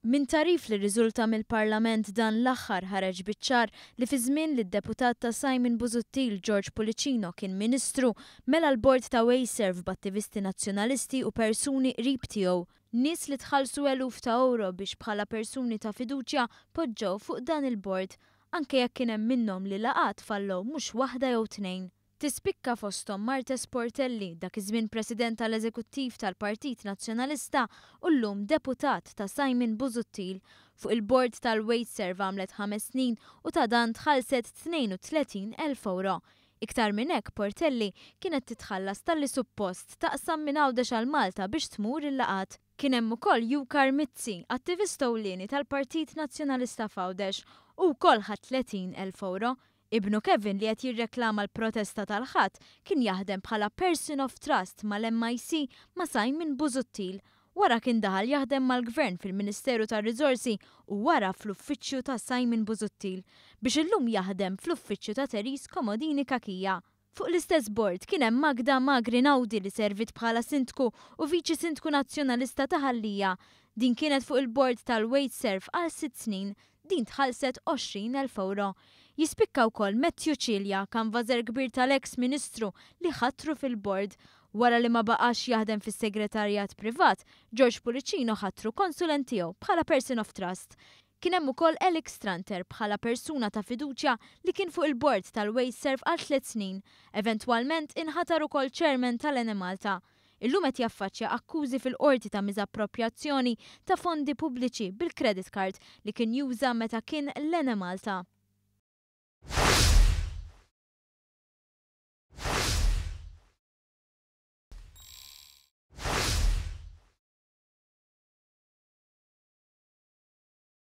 Minn tagħrif li rriżulta mill-Parlament dan l-aħħar ħareġ biċ-ċar li fi żmien li d-deputat ta' Simon Busuttil George Pullicino kien Ministru mela l-bord ta' Wasteserv b'attivisti Nazzjonalisti u persuni qrib tiegħu. Nies li tħallsu eluf ta' ewro biex bħala persuni ta' fiduċja poġġew fuq dan il-bord, anke jekk kien hemm minnhom li laqgħat fallew mhux waħda jew tnejn. Tispikka fosthom Marthese Portelli, dak iż-żmien President tal-Eżekuttiv tal-Partit Nazzjonalista u llum deputat ta' Simon Busuttil. Fuq il-bord tal-Wasteserv għamlet ħames snin u ta' dan tħallset 32,000 ewro. Iktar minn hekk Portelli kienet titħallas talli suppost taqsam minn Għawdex għal Malta biex tmur il-laqgħat. Kien hemm ukoll Yukar Mizzi, attivista ewlieni tal-Partit Nazzjonalista f'Għawdex, hu wkoll ħa 30,000 ewro. Ibnu Kevin li qed jirreklama l-protesta tal-Ħadd kien jaħdem bħala person of trust mal-MIC ma' Simon Busuttil. Wara kien daħal jaħdem mal-Gvern fil-Ministeru tar-Riżorsi u wara fl-uffiċċju ta' Simon Busuttil, biex illum jaħdem fl-uffiċċju ta' Therese Comodini Cachia. Fuq l-istess bord kien hemm Magda Magri Naudi li serviet bħala Sindku u Viċi Sindku Nazzjonalista ta' Ħal Lija. Din kienet fuq il-bord tal-Wasteserv għal sitt snin. Din tħallset 20,000 ewro. Jispikka wkoll Matthew Cilia, kanvażer kbir tal-eks Ministru li ħatru fil-bord. Wara li ma baqax jaħdem fis-segretarjat privat, George Pullicino ħatru konsulent tiegħu bħala person of trust. Kien hemm ukoll Alex Tranter bħala persuna ta' fiduċja li kien fuq il-bord tal-Wasteserv għal tliet snin. Eventwalment inħatar ukoll chairman tal-Enemalta. Illum qed jaffaċċja akkużi fil-qorti ta' miżapproprjazzjoni ta' fondi pubbliċi bil-credit card li kien juża meta kien l-Enemalta.